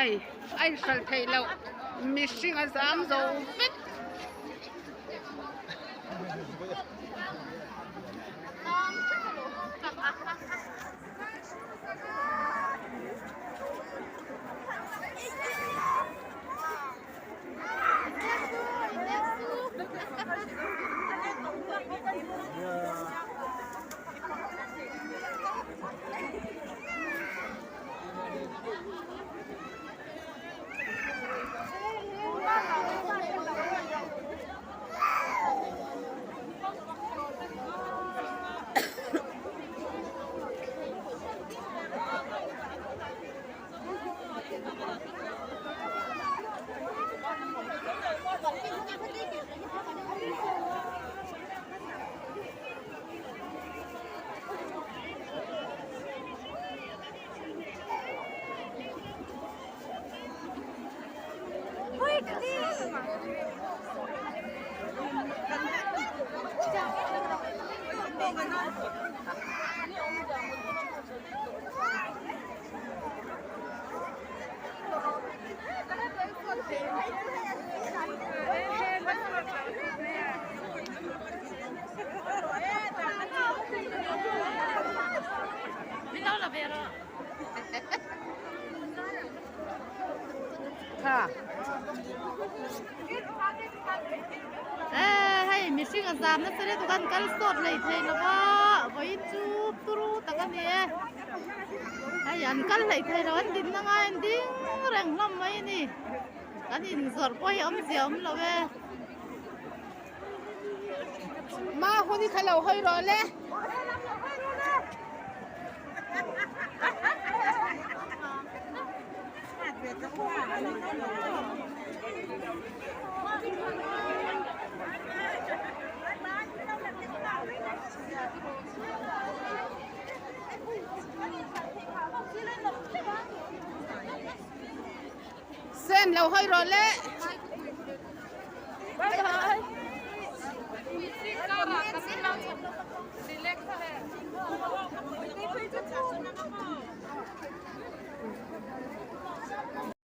Hei a inhralh theih loh mihring a zam zo vek. Hei mihring a zam nasa hle tukan kal sawt lei thei lo va vawiin chu turu tak a ni e hei an kal hlei thei lo an dinna ngai an ding reng hlawm mai a ni kan inzawrh pawh hi awmzia awm lo e. Ma hun hi kha lo hawi rawh le. Sen lo hawi rawh le. Bye bye.